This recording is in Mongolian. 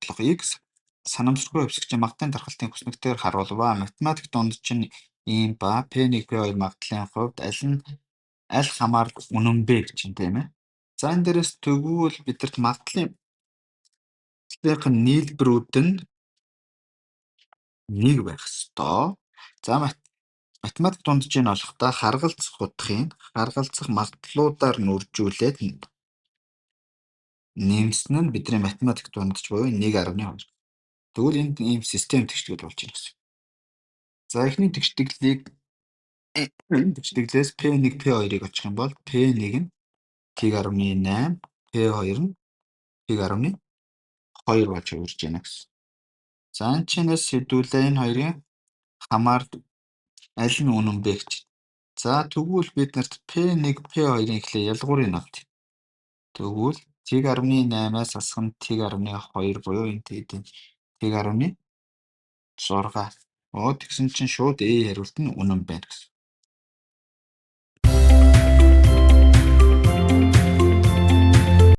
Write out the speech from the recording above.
болох x санамсаргүй хувьсагчийн магадлалын тархалтын хүснэгтээр харуулваа. Математик дундаж нь ийм ба P1 P2 магадлалын хувьд аль нь аль хамаарал үнэн бэ гэж чинь, тийм ээ. За, энэ дээрээс тэгвэл бидэрт магадлалын нийлбэрүүд нь 1 байх ёстой. За, математик дунджийг олохдоо харгалзах утгыг харгалзах магадлалуудаар нь үржүүлээд нэмсэн нь бидний математик дундаж буюу 1.2. Тэгвэл энд ийм систем тэгштгэл болж байна гэсэн. За, эхний тэгштгэлийг, энэ тэгштгэлээс P1 P2-ыг очих юм бол P1 нь 0.8, P2 нь 0.2 болж хувирж байна гэсэн. За, энэ чинээс хэдүүлээ энэ хоёрын хамаарал аль нь үнэн бэ гэж. За, тэгвэл бид нарт P1 P2-ын эхлээ ялгуурыг авт. Тэгвэл 0.8-аас хасах нь 0.2 буюу энэ тэдийн 0.6. Оо, тэгсэн чинь шууд A хариулт нь үнэн байна гэсэн.